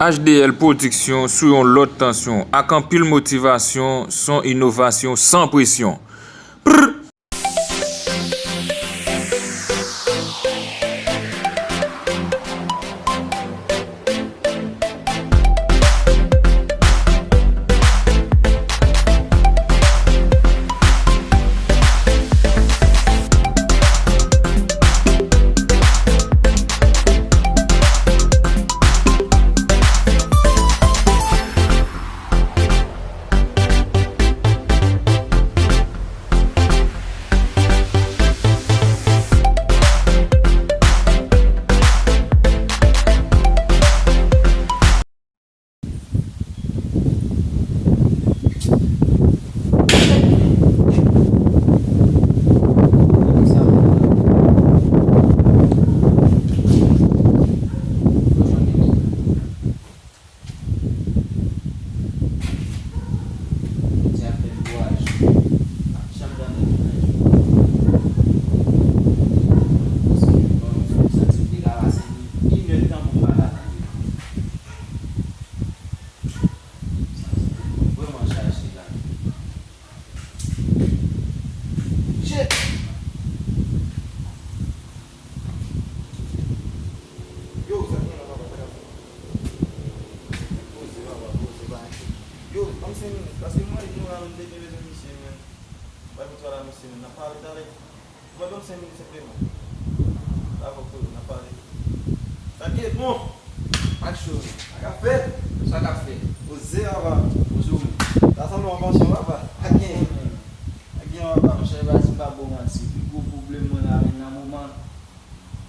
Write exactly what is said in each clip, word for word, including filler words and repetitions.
H D L Pwodiksyon sou yon lòt tansyon, ak anpil motivasyon, son inovasyon san presyon. Prr! Ti ap fè m kouraj. M ap janm tande mennaj. Paske bon, m santi m te ka pase inèdtan pou m pa ta tande. Santi m vrèman chaje la. Shit! Yo, sa gen la, papa, sa k ap fèt? Poze, papa, poze, pa enkyete. Yo, ban m senk minit, paske mwen, nou la, nou te gen bezwen misye, men. Bay pou travay misye, men. N ap pale talè. Mwen, ban m senk minit senpleman. Dakò, frero, n ap pale. Sa k gen bon? Ak cho. Sa k ap fèt? Sa k ap fèt? Poze, papa. Poze w menm. Sa sanble yon pansyon, papa. Ak gen. Ak gen, papa. Monchè, pa di m pa ba w manti. Pi gwo pwoblèm mwen la, men nan moman,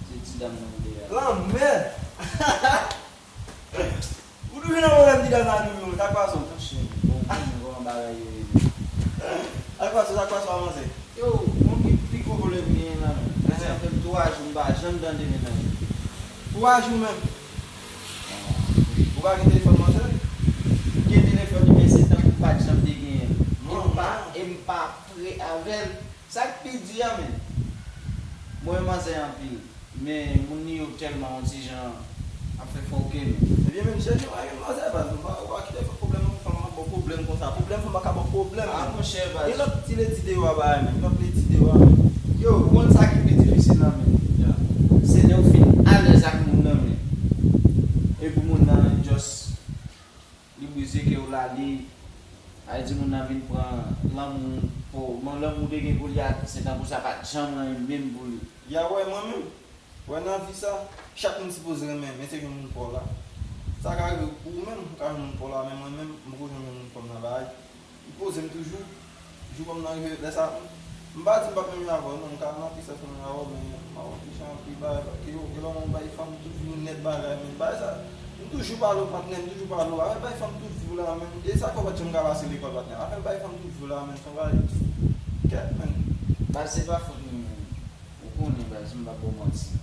se ti dam nan m te a. Lanmèd! Ou toujou nan pwoblèm ti dam nan toujou, sa k pase w? Monchè, bon, ou konnen kòman bagay yo ye menm. Sa k pase w, sa k pase w a manzè? Yo, bon, ki pi gwo pwoblèm m genyen la menm? Manzè an fè m twa jou m pa janm tande mennaj li. Twa jou menm? Ou pa gen telefòn manzè? M gen telefòn li, men se tankou m pa t janm te genyen l. E m pa, e m pa pre avè l. Sa k pi di a menm? Mwen renmen manzè anpil, men moun li yo tèlman yon ti jan ap fè fòkè menm. Ebyen, menm chèche w ak yon manzè, baz, ou pa, ou pa kite pwoblèm nan pou fanm nan ba w pwoblèm konsa. Pwoblèm fanm pa ka ba w pwoblèm, menm. Ah, monchè, baz. Gen lòt ti ledi yo a bay, menm. Lòt ledi yo a, menm. Yo, ou konn sa ki pi difisil la, menm? Ya. Se lè w fin alèz ak moun nan, menm. Epi moun nan just li brize kè w la, li, sa vle di moun nan vin pran lanmou pou, bon, lanmou w te gen pou li a, se tankou sa pa t janm renmen menm pou li. Ya wè, mwen menm, wè nan vi sa, chak moun sipoze renmen, men se jwenn moun pa w la. Sa ka rive pou ou menm, ou ka jwenn moun pa w la, men mwen menm, m poko janm jwenn moun pa m nan bagay. M poze m toujou. Jou pa m nan rive, lè sa, m pa di m p ap menm jan avè w, non, m ka nan pwisans menm jan avè w, men m ap yon ti jan pi bagay, paske yo, yo lè w bay fanm tout vi w nèt bagay, men bagay sa, m toujou pale w, patnè, m toujou pale w, afè bay fanm tout vi w la, men, e sa k fè w pa t janm ka pase lekòl, patnè, afè bay fanm tout vi w la, men, se yon bagay, kèt, men. Baz, se pa fòt mwen, men, ou konnen, baz, m p ap ba w manti,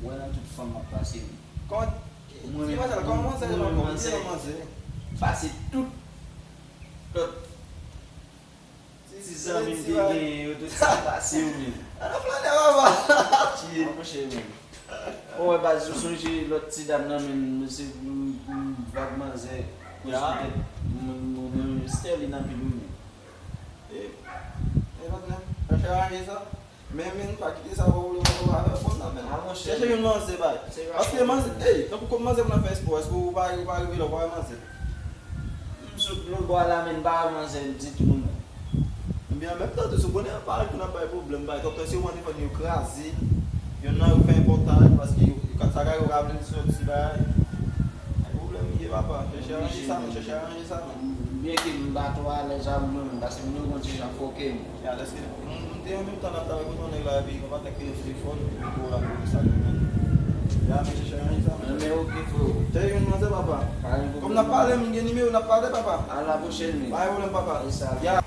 ou wè nan tout fanm m ap pase, men. Kòman, ki, mwen menm, kòman manzè, kòman manzè pase tout lòt ti zanmi m te genyen yo, tout sa pase yo menm. An nan flanè, papa. Tiye, monchè, menm. Ou wè, baz, ou sonje lòt ti dam nan, menm, se, m, m, vag manzè, koz poutèt, m, m, m, Sterline anpil wi, menm. E, e, patnè, chèche ranje sa. Men, men, pa kite sa ba w pwoblèm ankò avè fanm nan, men. Ah, monchè. Chèche yon manzè, bay. Paske manzè, ey, tankou kòm manzè pou nan fè espò, èske ou pa, ou pa rive la, ou pa wè manzè? M sot lòtbò a la, men m pa wè manzè ditou, non. Ebyen, an menm tan tou, si w konnen anpil moun ap bay pwoblèm, bay, tòtò se yo pran telefòn yo kraze, yo nan yo fè enpòtaj, paske yo, yo ka, sa ka yo ka vle sòti, bay. Ay, pwoblèm li ye, papa. Chèche ranje sa, men, chèche ranje sa, men. Byenke m pa twò alèz avè w, non, men, paske moun yo gon ti jan fòkè m. Ya, lèske, m, m te an menm tan nan travay kote yon nèg la, epi yon patnè ki gen telefòn, epi pou la polis sa li menm. Ya, men chèche ranje sa, men. Men, oke, frero. Chèche yon manzè, papa. Pa gen pwoblèm. Kòm n ap pale, m gen nimewo, n ap pale, papa. A la pwochèn, men. Pa gen pwoblèm, papa. E sa. Ya.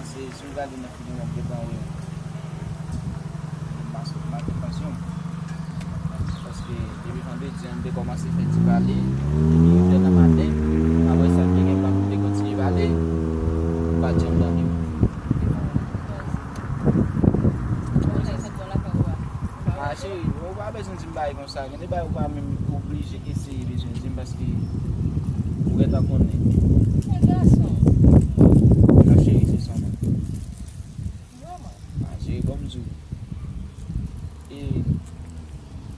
Se si w gade nan figi m, w ap gentan wè m. M ap, m ap fè tansyon. Paske depi vandredi an, m te kòmanse fè ti pale. Depi yu è nan maten, apre sa, m te gen plan pou m te kontinye pale. M pa t janm tande m. Ah, cheri, ou pa bezwen di m bagay konsa. Gen de bagay ou pa menm oblije eseye bezwen di m paske ou gentan konnen. Se gason. Non, cheri, se sèlman. Vrèman. Ah, cheri, ban m di w. E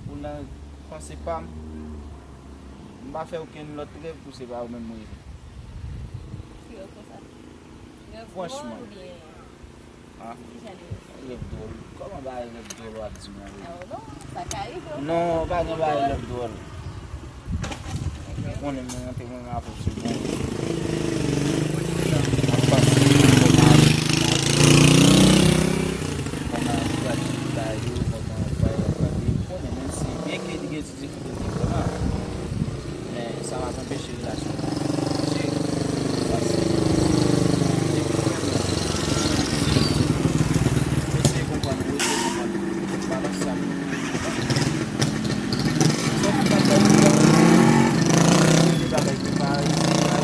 pou nan panse pa m, m pa fè okenn lòt rèv pou se pa ou menm m reve. Ki rèv konsa? Rèv dwòl oubyen? Ah, rèv dwòl. Kòman bagay rèv dwòl w ap di mwen, wi? Non, pa gen bagay rèv dwòl. Ou konnen mwen rantre mwen avèk se bon. M ap pase kòman, kòman gad bagay yo, kòman bagay yo ap frape. Ou konnen menm si byen ke li gen ti difikilte vrèman. Men sa pa t anpeche relasyon an mache. Paske depi vrèman ou eseye konprann, ou eseye konprann balans sa pou ou. Fòk ou pa fè ou fè ou de bagay ki pa rive a.